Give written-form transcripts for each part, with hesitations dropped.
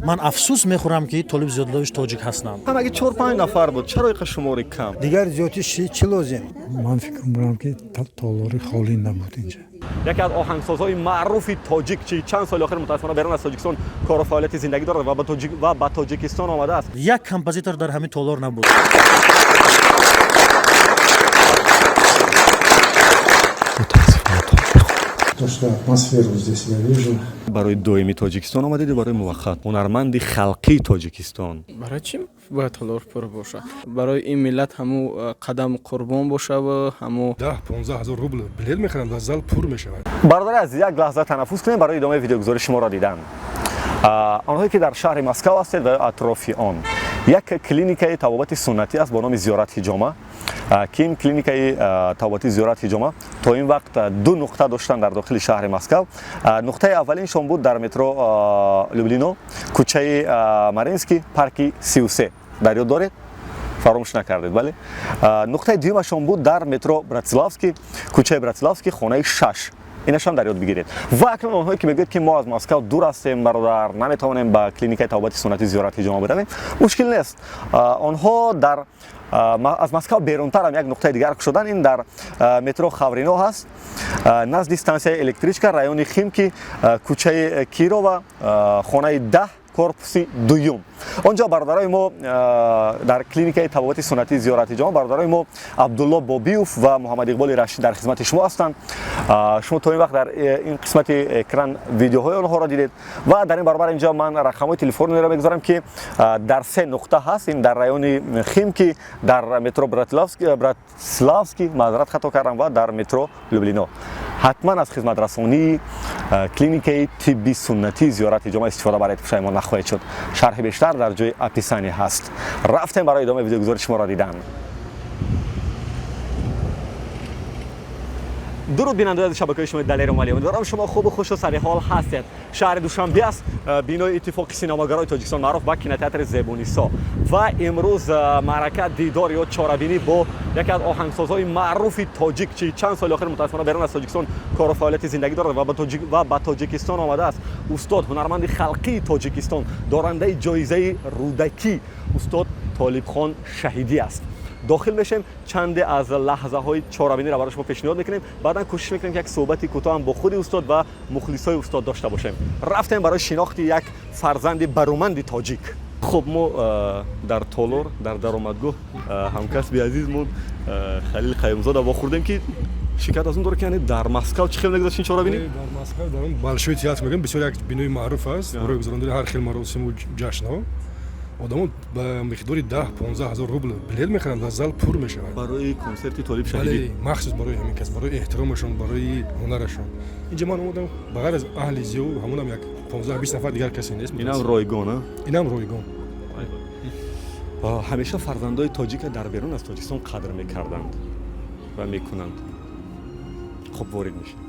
Ман афсӯс мехӯрам, ки Толиб Зиёдуллович тоҷик ҳастанд. Ҳамаги 4-5 нафар буд. Чаро иқа шумори кам? Дигар зиёдӣ чӣ лозим? Ман фикр мекунам, ки толори холӣ набуд инҷа. Яке аз оҳангсозҳои маъруфи тоҷик, чи чанд соли охир мутаассифона берун аз Тоҷикистон кору фаъолияти зиндагӣ дорад ва ба Тоҷикистон омадааст. Як композитор дар ҳамин толор набуд. То, что атмосферу здесь я вижу. Барои доимӣ Тоҷикистон омадед ё барои муваққат? Ҳунарманди халқии Тоҷикистон. Барои чӣ бояд толор пур бошад? Барои ин миллат ҳаму қадам қурбон бошаву ҳаму. 10-15 ҳазор рубл билет мехаранд ва зал пур мешавад. Бародари азиз, як лаҳза танаффус кунем барои идомаи видеогузориши шуморо дидан. Онҳое ки дар шаҳри Москав ҳастед ва атрофи он, як клиникаи табобати суннатӣ аст бо номи Зиёрат Ҳиҷома, ки ин клиникаи табобати Зиёрат Ҳиҷома то ин вақт ду нуқта доштанд дар дохили шаҳри Москав. Нуқтаи аввалиншон буд дар метро Люблино, кӯчаи Маринский, парки 33. Дар ёд доред, фаромӯш накардед? Бале. Нуқтаи дуюмашон буд дар метро Братиславский, кӯчаи Братиславский, хонаи 6. Инашам дар ёд бигиред. Ва акнун онҳое ки мегӯяд, ки мо аз Москав дур ҳастем, бародар, наметавонем ба клиникаи табобати суннатӣ Зиёрат Ҳиҷома биравем, мушкил нест. Онҳо дар аз Москав берунтарам як нуқтаи дигар кушодан. Ин дар метро Хаврино ҳаст, назди стансияи электричка, райони Химки, кӯчаи Кирова, хонаи 10, корпуси дуюм. Он ҷо бародарои мо дар клиникаи табобати суннатии Зиёрат Ҳиҷома, бародарои мо Абдулло Бобиев ва Муҳаммадиқболи Рашид дар хизмати шумо ҳастанд. Шумо то ин вақт дар ин қисмати экран видеоҳои онҳоро дидед ва дар ин баробар инҷо ман рақамҳои телефонеро мегузорам, ки дар се нуқта ҳаст. Ин дар райони Химки, дар метро Братиславский, маъзарат, хато кардам, ва дар метро Люблино. Ҳатман аз хизматрасонии клиникаи тибби суннатии Зиёрат Ҳиҷома истифода баред, пушаймон нахоҳед шуд. Шарҳи бештар дар ҷои описание ҳаст. Рафтем барои идомаи видеогузориши шуморо дидан. Дуруд, бинандаи аз шабакаи шумои Далеру Малӣ. Умедворам, шумо хубу хушу сариҳол ҳастед. Шаҳри Душанбе аст, бинои Иттифоқи синамогарои Тоҷикистон, маъруф ба кинотеатри Зебунисо. Ва имрӯз маърака, дидор ё чорабинӣ бо яке аз оҳангсозҳои маъруфи тоҷик, чи чанд соли охир мутаассифона берун аз Тоҷикистон кору фаъолияти зиндагӣ дорад ва ба Тоҷикистон омадааст. Устод, ҳунарманди халқии Тоҷикистон, дорандаи ҷоизаи Рӯдакӣ, устод Толибхон Шаҳидӣ аст. Дохил мешем, чанде аз лаҳзаҳои чорабиниро барои шумо пешниҳод мекунем, баъдан кӯшиш мекунем, ки як суҳбати кӯтоҳам бо худи устод ва мухлисои устод дошта бошем. Рафтем барои шинохти як фарзанди баруманди тоҷик. Хуб, мо дар толор, дар даромадгоҳ ҳамкасби азизмон Халил Қаюмзода вохӯрдем, ки шикоят аз он дорад, ки яъне дар Москав чӣ хел мегузашт ин чорабинӣ. Дар Москав, дар он Большой театр мегӯям, бисёр як бинои маъруф аст барои гузарондани ҳар хел маросиму ҷашнҳо. Одамон ба миқдори 10-15 ҳазор рубл билет мехаранд ва зал пур мешавад. Барои консерти Толиб Шаҳидӣ. Махсус барои ҳамин кас, барои эҳтиромашон, барои ҳунарашон. Инҷа ман омадам, ба ғайр аз аҳли зиё ҳамонам як 15-20 нафар дигар касе нест. Инам ройгон? Инам ройгон. Ҳамеша фарзандои тоҷика дар берун аз Тоҷикистон қадр мекарданд ва мекунанд. Хуб, ворид мешавем.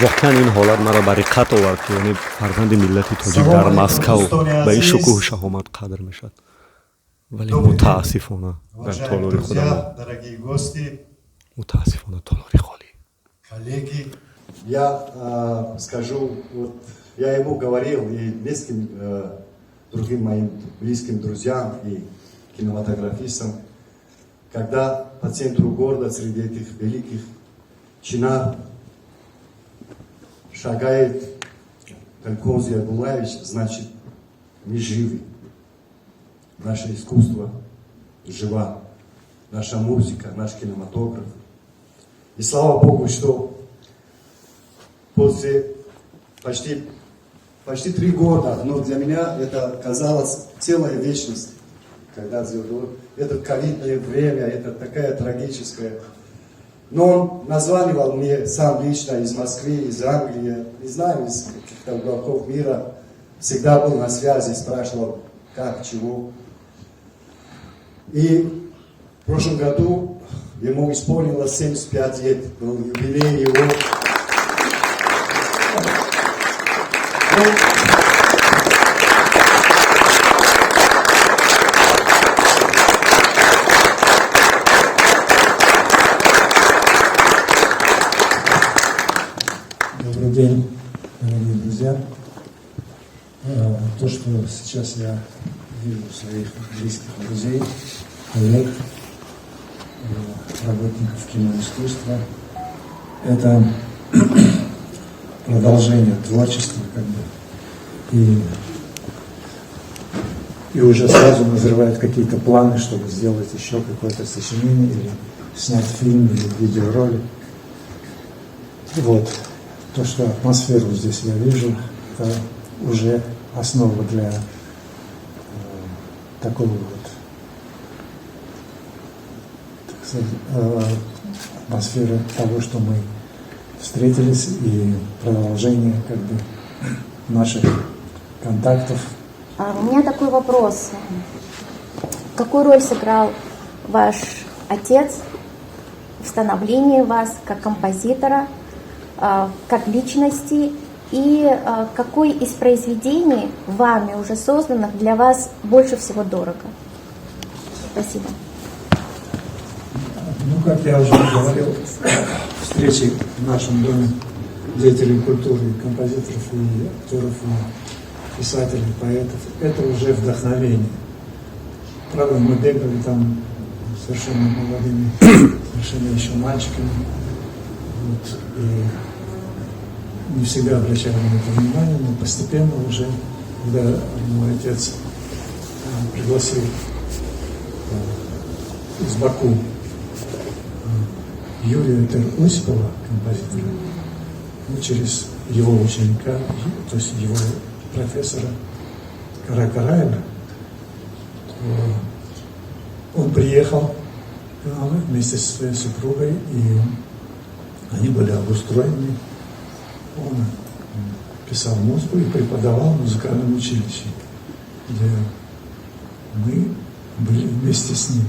Воқеан ин ҳолат маро ба риққат овард, ки яъне фарзанди миллати тоҷик дар Москав ба ин шукӯҳу шаҳомат қадр мешавад, вале мутаассифона дар толори худамон, мутаассифона, толори холӣ. Коллеги, я скажу, вот я ему говорил и нескольким другим моим близким друзьям и кинематографистам, когда по центру города среди этих великих чинар шагает Толкун Зиядуллаевич, значит, мы живы. Наше искусство жива, наша музыка, наш кинематограф. И слава Богу, что после почти 3 года, но для меня это казалось целая вечность, когда это ковидное время, это такая трагическая. Но он названивал мне сам лично из Москвы, из Англии, не знаю, из каких-то уголков мира. Всегда был на связи, спрашивал, как, чего. И в прошлом году ему исполнилось 75 лет, был юбилей его. Ну, Добрый день, дорогие друзья. То, что сейчас я вижу своих близких друзей, коллег, работников киноискусства, это продолжение творчества, как бы. И уже сразу назревают какие-то планы, чтобы сделать еще какое-то сочинение или снять фильм или видеоролик. Вот. То, что атмосферу здесь я вижу, это уже основа для такого вот, так сказать, атмосферы того, что мы встретились, и продолжение как бы наших контактов. У меня такой вопрос. Какую роль сыграл ваш отец в становлении вас как композитора, как личности, и какой из произведений, вами уже созданных, для вас больше всего дорого? Спасибо. Ну, как я уже говорил, встречи в нашем доме деятелей культуры, композиторов, и актеров, и писателей, поэтов, это уже вдохновение. Правда, мы бегали там совершенно молодыми, совершенно еще мальчиками. Вот, и не всегда обращали на это внимание, но постепенно уже, когда мой отец пригласил из Баку Юрия Тер-Осипова, композитора, ну, через его ученика, то есть его профессора Каракараева, то он приехал к нам вместе со своей супругой, и они были обустроены. Он писал музыку и преподавал в музыкальном училище, где мы были вместе с ним.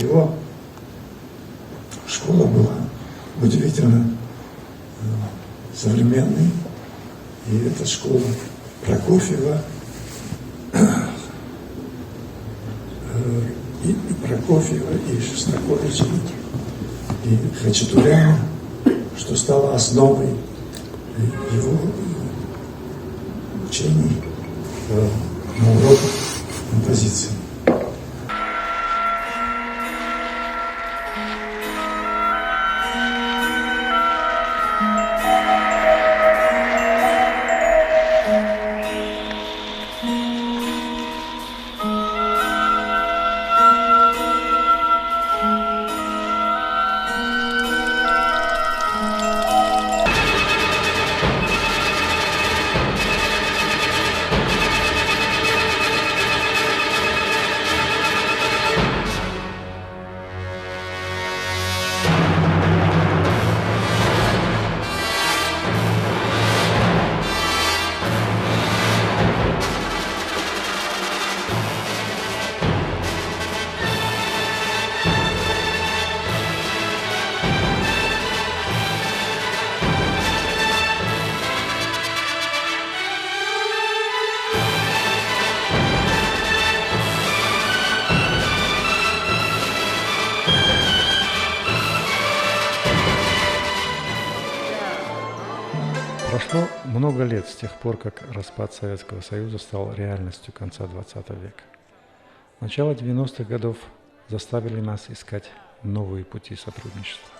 Его школа была удивительно современной, и это школа Прокофьева, и Прокофьева, и Шостаковича, и Хачатуряна, что стало основой его учений на уроках композиции. Прошло много лет с тех пор, как распад Советского Союза стал реальностью конца XX века. Начало 90-х годов заставили нас искать новые пути сотрудничества.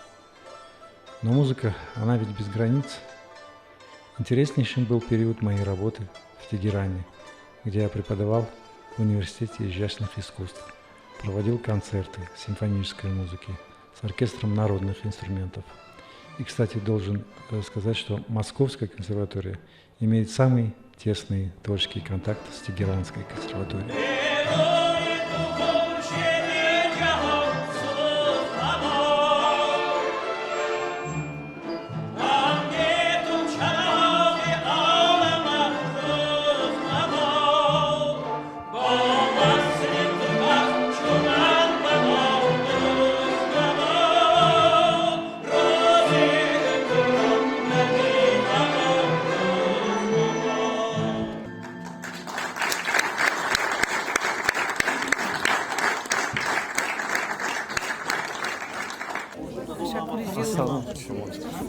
Но музыка, она ведь без границ. Интереснейшим был период моей работы в Тегеране, где я преподавал в Университете изящных искусств, проводил концерты симфонической музыки с оркестром народных инструментов. И, кстати, должен сказать, что Московская консерватория имеет самый тесный творческий контакт с Тегеранской консерваторией.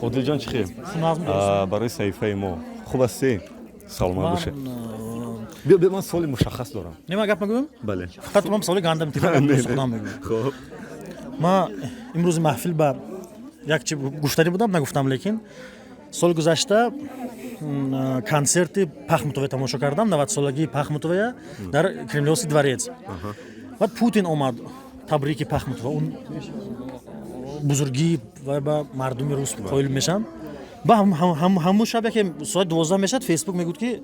Одилҷон, чӣ хел барои саҳифаи мо хуб ҳастӣ? Саломат боше. Биё, биё, ман суоли мушаххас дорам. Не, ман гап мегӯям. Бале. Фақат ман саволи гандам тифа мегӯям. Хуб. Ман имрӯзи маҳфил ба як чи гуфтанӣ будам, нагуфтам, лекин соли гузашта консерти Пахмутовая тамошо кардам, 90-солагии Пахмутовая дар Кремлёвский дворец. Баъд Путин омад табрики Пахмутова. Он бузургӣ ва ба мардуми рус қоил мешаванд. Ба ҳамун шаб, яке соати 12 мешавад, Фейсбук мегӯд, ки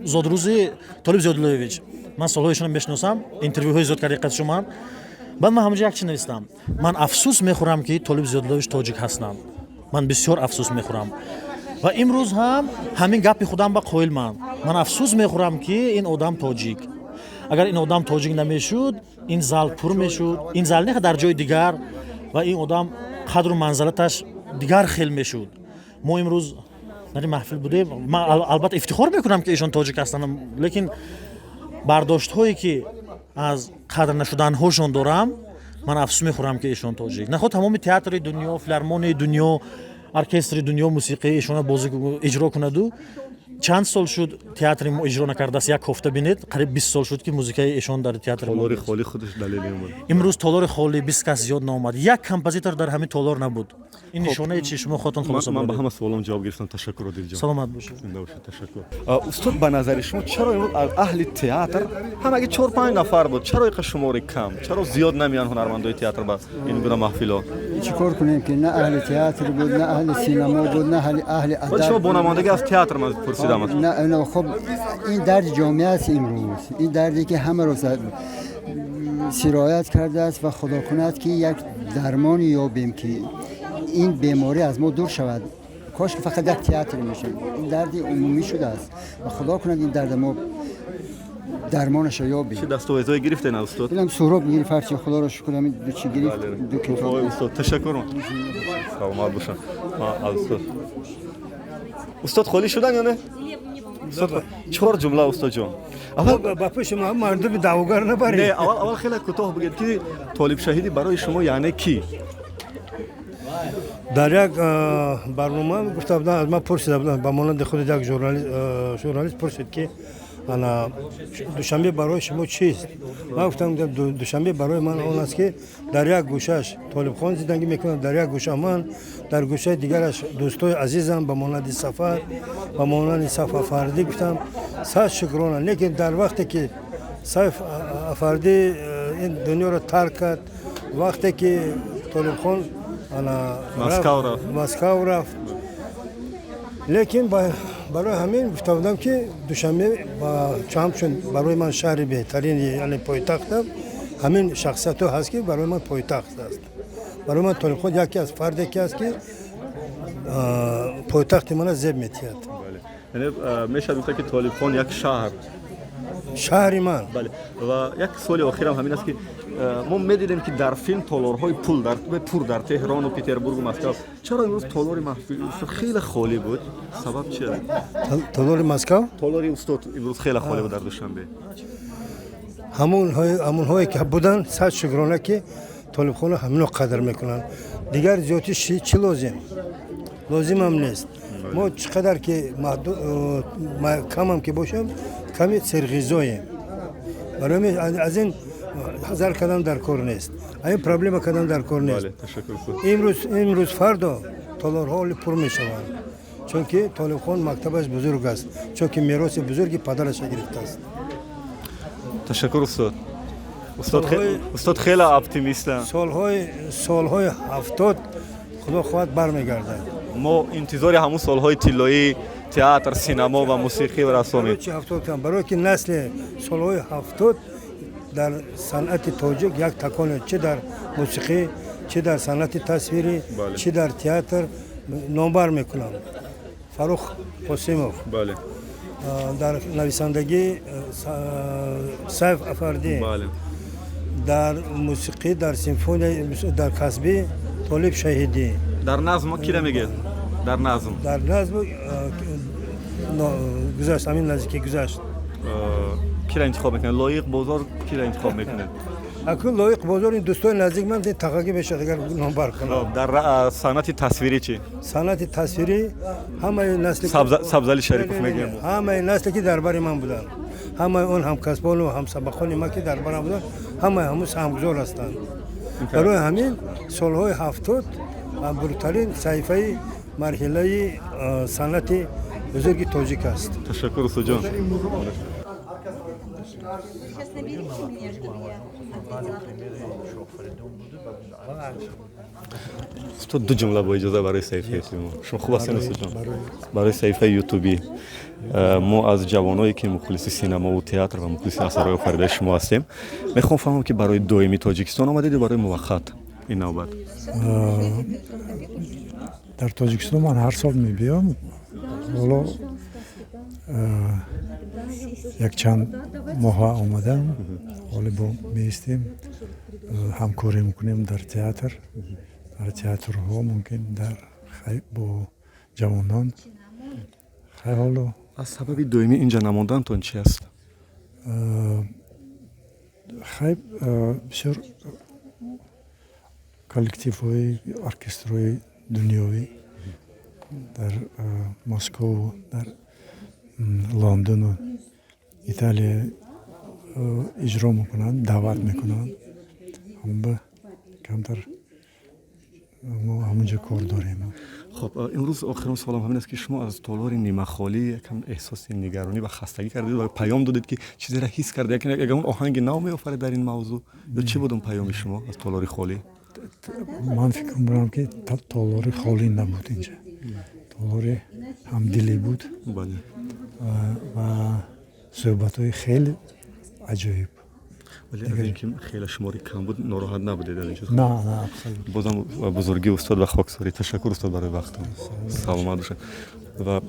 зодрӯзи Толиб Зиёдуллоевич. Ман солҳои ишонро мешиносам, интервюҳои зиёд карда қад шуман. Баъд ман ҳамунҷо як чи навистам: ман афсӯс мехӯрам, ки Толиб Зиёдуллоевич тоҷик ҳастанд. Ман бисёр афсӯс мехӯрам ва имрӯз ҳам ҳамин гапи худам ба қоил. Ман афсӯс мехӯрам, ки ин одам тоҷик. Агар ин одам тоҷик намешуд, ин зал пур мешуд, ин зал не, дар ҷои дигар, ва ин одам қадру манзалаташ дигар хел мешуд. Мо имрӯз дар ин маҳфил будем. Ман албатта ифтихор мекунам, ки эшон тоҷик ҳастанд, лекин бардоштҳое, ки аз қадр нашуданҳошон дорам, ман афсӯс мехӯрам, ки эшон тоҷик. Наход тамоми театри дунё, филармонияи дунё, оркестри дунё мусиқии эшона бозӣ иҷро кунаду чанд сол шуд театри мо иҷро накардааст. Як кофта бинед, қариб 20 сол шуд, ки музикаи эшон дар театри Толори холӣ худаш далели омад. Имрӯз толори холӣ, 20 кас зиёд наомад, як композитор дар ҳамин толор набуд. Ин нишонаи чи? Шумо худатон хулоса. Ман ба ҳама суолам ҷавоб гирифтам. Ташаккур, Одилҷон. Саломат бошед. Зинда бошед, ташаккур. Устод, ба назари шумо, чаро имрӯз аз аҳли театр ҳамаги чор панҷ нафар буд? Чаро иқа шумори кам? Чаро зиёд намеянд ҳунармандои театр ба ин гуна маҳфилҳо? Чӣ кор кунем, ки на аҳли театр буд, на аҳли синамо буд, на аҳли адаб. Шумо бо намояндагӣ аз театр ман пурсидам. На, хуб, ин дарди ҷомеа аст имрӯз, ин дарде ки ҳамаро сироят кардааст ва худо кунад, ки як дармоне ёбем, ки ин беморӣ аз мо дур шавад. Кош ки фақат як театр мешавад. Ин дарди умумӣ шудааст ва худо кунад, ин дарда мо дармонашро ёбем. Чӣ дастовезҳое гирифтен аз устод? Инам Суҳроб гирифт, ҳарчи, худоро шукр, ҳамин ду чӣ гирифт, ду китоб. Устод, ташаккур, саломат бошанд. Аз устод, устод холӣ шудан ё не? Чор ҷумла, устодҷон. Ба пеши мардуми даъвогар набаред. Не, аввал хеле кӯтоҳ бигӯед, ки Толиб Шаҳидӣ барои шумо яъне кӣ? Дар як барнома гуфта будам, аз ман пурсида буданд, ба монанди худи як журналист пурсид, ки ана Душанбе барои шумо чист? Ман гуфтам, Душанбе барои ман он аст, ки дар як гӯшаш Толибхон зиндагӣ мекунад, дар як гӯша ман, дар гӯшаи дигараш дӯстои азизам ба монанди Сафар, ба монанди Сайф Афардӣ. Гуфтам, сад шукрона, лекин дар вақте ки Сайф Афардӣ ин дунёро тарк кард, вақте ки Толибхон Москав рафт, лекин барои ҳамин гуфта будам, ки Душанбе ҳамчун барои ман шаҳри беҳтарин, яъне пойтахтам, ҳамин шахсиятҳо ҳаст, ки барои ман пойтахт аст. Барои ман Толибхон яке аз фарде ки аст, ки пойтахти мана зеб метиҳад. Яъне мешавад гуфта, ки Толибхон як шаҳр шаҳри ман. Бале, ва як суоли охирам ҳамин аст, ки мо медидем, ки дар филм толорҳои пул дар пур дар Теҳрону Петербургу Москав. Чаро имрӯз толори маҳфили устод хеле холӣ буд? Сабаб чи аст? Толори Москав? Толори устод имрӯз хеле холӣ буд дар Душанбе. Ҳамонҳое ки буданд, сад шукрона, ки Толибхона ҳамино қадр мекунанд. Дигар зиёдӣ чӣ лозим? Лозимам нест. Мо чӣ қадар ки камам ки бошам, ками серғизоем. Барои аз ин ҳазар кардан дар кор нест, ин проблема кардан дар кор нест. Имрӯз фардо толорҳо оли пур мешаванд, чунки Толибхон мактабаш бузург аст, чунки мероси бузурги падараша гирифтааст. Ташаккур, устод. Устод хеле оптимистанд. Солҳои 70, худо хоҳад, бармегардад. Мо интизори ҳамун солҳои тиллоии театр, синамо ва мусиқӣ ва рассомӣ. Барое ки насли солҳои 70 дар санъати тоҷик як таконе, чӣ дар мусиқӣ, чӣ дар санъати тасвирӣ, чӣ дар театр, номбар мекунам: Фаррух Қосимов, дар нависандагӣ Сайф Афардӣ, дар мусиқӣ, дар симфония, дар касбӣ Толиб Шаҳидӣ. Дар назм кира мегӯяд, дар назм? Дар назм гузашт, ҳамин наздикӣ гузашт. Кира интихоб мекунед? Лоиқ Бозор, кира интихоб мекунед? Акун Лоиқ Бозор, ин дӯстони наздик ман, тағагӣ мешавад, агар номбар кунам. Дар санъати тасвирӣ чӣ? Санъати тасвирӣ ҳамаи насли Сабзали Шарипов мегӯям. Ҳамаи насле ки дар бари ман буданд, ҳамаи он ҳамкасбону ҳамсабақони ман ки дар барам буданд, ҳамаи ҳамун саҳмгузор ҳастанд. Барои ҳамин солҳои 70 буртарин саҳифаи марҳилаи санъати бузурги тоҷик аст. Ташаккур, устодҷон. Сейчас наберите меня, чтобы я ответила. Устод, ду ҷумла бо иҷоза барои саҳифаи ютуби мо. Шумо хуб ҳастед, устодҷон? Барои саҳифаи ютубӣ мо аз ҷавоное ки мухлиси синамову театр ва мухлиси асарҳои офаридаи шумо ҳастем, мехоҳам фаҳмам, ки барои доимӣ Тоҷикистон омадед ё барои муваққат ин навбат? Дар Тоҷикистон ман ҳар сол мебиём. Ҳоло якчанд моҳа омадам, ҳоле бо меистем, ҳамкорӣ мекунем дар театр, дар театрҳо, мумкин дар бо ҷавонон. Хай, ҳоло Аз сабаби доимӣ инҷа намондантон чи аст? Хай, бисёр коллективҳои оркестрҳои дунёвӣ дар Москов, дар Лондону Италия иҷро мекунанд, даъват мекунанд. Ҳамба камтар мо ҳамунҷо кор дорем. Хуб, имрӯз охирон суолам ҳамин аст, ки шумо аз толори нимахолӣ якам эҳсоси нигаронӣ ва хастагӣ кардед ва паём додед, ки чизеро ҳис карда, ягон оҳанги нав меофаред дар ин мавзӯъ ё чӣ буд он паёми шумо аз толори холӣ? Ман фикр мекунам, ки толори холӣ набуд, инҷа толори ҳамдилӣ буд ва суҳбатҳои хеле аҷоиб. Вале аз ин ки хеле шумори кам буд, нороҳат набудед аз ин чиз? На, на, абсолютно. Бозам бузургии устод ва хоксорӣ. Ташаккур, устод, барои вақтон. Саломат бошед ва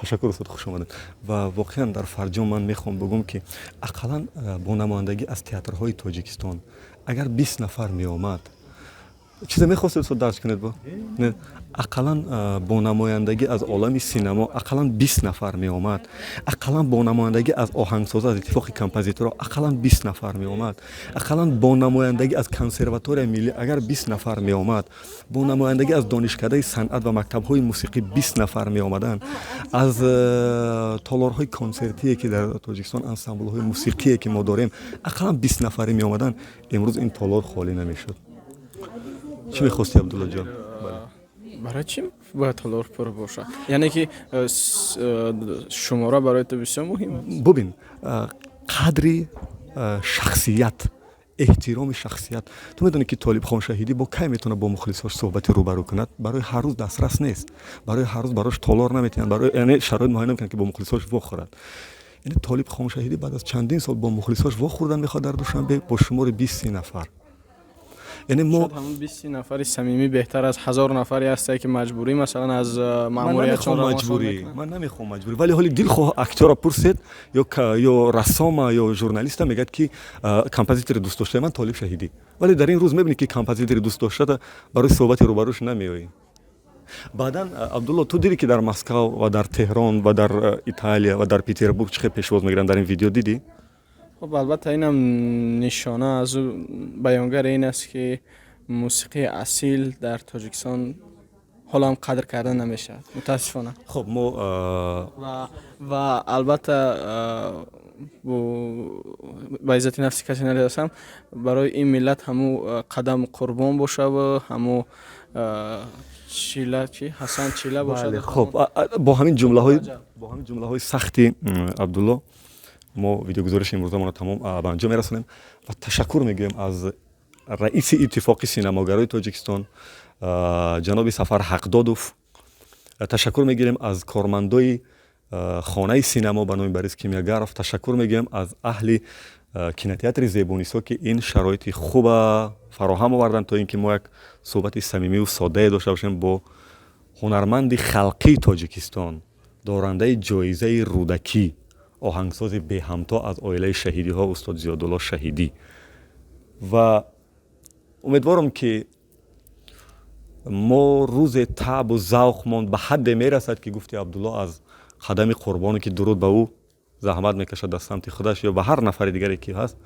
ташаккур, устод, хуш омадед. Ва воқеан дар фарҷом ман мехоҳам бигӯм, ки ақаллан бо намояндагӣ аз театрҳои Тоҷикистон агар 20 нафар меомад, чизе мехостед, устод, дарҷ кунед бо не, ақаллан бо намояндагӣ аз олами синамо ақаллан 20 нафар меомад, ақаллан бо намояндагӣ аз оҳангсоза, аз иттифоқи композиторҳо ақаллан 20 нафар меомад, ақаллан бо намояндагӣ аз консерваторияи миллӣ агар 20 нафар меомад, бо намояндагӣ аз донишкадаи санъат ва мактабҳои мусиқӣ 20 нафар меомаданд, аз толорҳои консертие ки дар Тоҷикистон, ансамблҳои мусиқие ки мо дорем, ақаллан 20 нафаре меомаданд, имрӯз ин толор холӣ намешуд. Чӣ мехости, Абдуллоҷон? Барои чӣ бояд толор пур бошад? Яъне ки шумора барои ту бисёр муҳим аст? Бубин, қадри шахсият, эҳтироми шахсият. Ту медонӣ, ки Толибхон Шаҳидӣ бо кай метавонад бо мухлисош суҳбати рӯбарӯ кунад? Барои ҳар рӯз дастрас нест, барои ҳар рӯз барош толор наметиҳанд, барои яъне шароит муҳайё намекунанд, ки бо мухлисош вохӯрад. Яъне Толибхон Шаҳидӣ баъд аз чандин сол бо мухлисош вохӯрдан мехоҳад дар Душанбе бо шумори 20-30 нафар. Яъне мо Ҳамон 20 нафари самимӣ беҳтар аз 1000 нафаре ҳастае, ки маҷбурӣ, масалан, аз маъмуриятшон. Маҷбурӣ ман намехоҳам маҷбурӣ, вале ҳоли дилхоҳ актёра пурсед ё рассома ё журналиста, мегӯяд, ки композитори дӯстдоштаи ман Толиб Шаҳидӣ. Вале дар ин рӯз мебинӣ, ки композитори дӯстдоштата барои суҳбати рӯбарӯш намеоӣ. Баъдан, Абдулло, ту дидӣ, ки дар Москав ва дар Теҳрон ва дар Италия ва дар Петербург чӣ хел пешвоз мегиранд, дар ин видео дидӣ? Хуб, албатта, инам нишона аз баёнгари ин аст, ки мусиқии асил дар Тоҷикистон Ҳоло ҳам қадр карда намешавад, мутаассифона. Хуб, мо Ва албатта, ба иззати нафси касе нарасам, барои ин миллат ҳаму қадам қурбон бошаву ҳаму чила чи Ҳасан чила бошад. Хуб, бо ҳамин ҷумлаҳои сахти Абдулло мо видеогузориши имрӯзамонро тамом ба анҷом мерасонем ва ташаккур мегӯем аз раиси Иттифоқи синамогарои Тоҷикистон, ҷаноби Сафар Ҳақдодов. Ташаккур мегирем аз кормандои хонаи синамо ба номи Борис Кимиёгаров. Ташаккур мегӯем аз аҳли кинотеатри Зебунисо, ки ин шароити хуба фароҳам оварданд, то ин ки мо як суҳбати самимиву соддае дошта бошем бо ҳунарманди халқии Тоҷикистон, дорандаи ҷоизаи Рӯдакӣ, оҳангсози беҳамто аз оилаи Шаҳидиҳо, устод Зиёдулло Шаҳидӣ. Ва умедворам, ки мо рӯзе таъбу завқмон ба ҳадде мерасад, ки гуфти Абдулло, аз қадами қурбоне, ки дуруд ба ӯ, заҳмат мекашад дар самти худаш ё ба ҳар нафари дигаре ки ҳаст,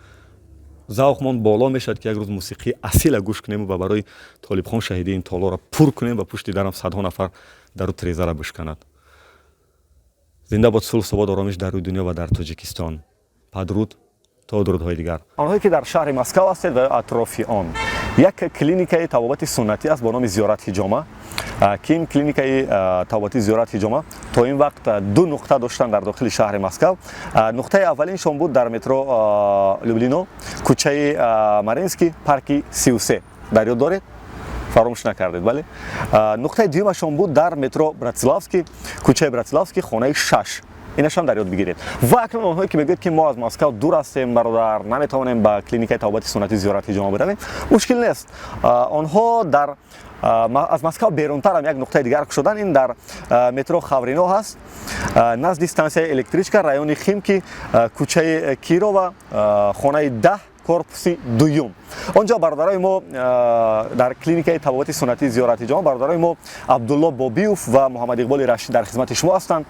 завқмон боло мешавад, ки як рӯз мусиқии асила гӯш кунему ва барои Толибхон Шаҳидӣ ин толорро пур кунем ва пушти дарам садҳо нафар дару трезара бишканад. Зинда бод сулҳ, субот, оромиш дар рӯи дунё ва дар Тоҷикистон. Падруд, то дурудҳои дигар. Онҳое ки дар шаҳри Москав ҳастед ва атрофи он, як клиникаи табобати суннатӣ аст бо номи Зиёрат ҳиҷома, ки ин клиникаи табобати Зиёрат ҳиҷома то ин вақт ду нуқта доштанд дар дохили шаҳри Москав. Нуқтаи аввалиншон буд дар метро Люблино, кӯчаи Маринский, парки 33. Дар ёд доред, фаромӯш накардед? Бале. Нуқтаи дуюмашон буд дар метро Братиславский, кӯчаи Братиславский, хонаи 6. Инашам дар ёд бигиред. Ва акнун онҳое ки мегӯяд, ки мо аз Москав дур ҳастем, бародар, наметавонем ба клиникаи табобати суннатӣ Зиёрат ҳиҷома биравем, мушкил нест. Онҳо дар аз Москав берунтарам як нуқтаи дигар кушодан. Ин дар метро Ховрино ҳаст, назди стансияи электричка, райони Химки, кӯчаи Кирова, хонаи 10, корпуси дуюм. Он ҷо бародарои мо дар клиникаи табобати суннатии Зиёрат ҳиҷома, бародарои мо Абдулло Бобиев ва Муҳаммадиқболи Рашид дар хизмати шумо ҳастанд.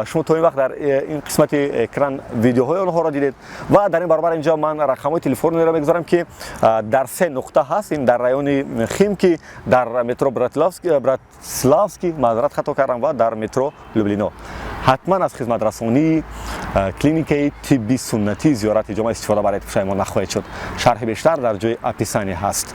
Шумо то ин вақт дар ин қисмати экран видеоҳои онҳоро дидед ва дар ин баробар инҷо ман рақамҳои телефонеро мегузорам, ки дар се нуқта ҳаст. Ин дар райони Химки, дар метро Братиславский, маъзарат, хато кардам, ва дар метро Люблино. Ҳатман аз хизматрасонии клиникаи тибби суннатии Зиёрат ҳиҷома истифода баред, пушаймон нахоҳед шуд. Шарҳи бештар дар ҷои описание ҳаст.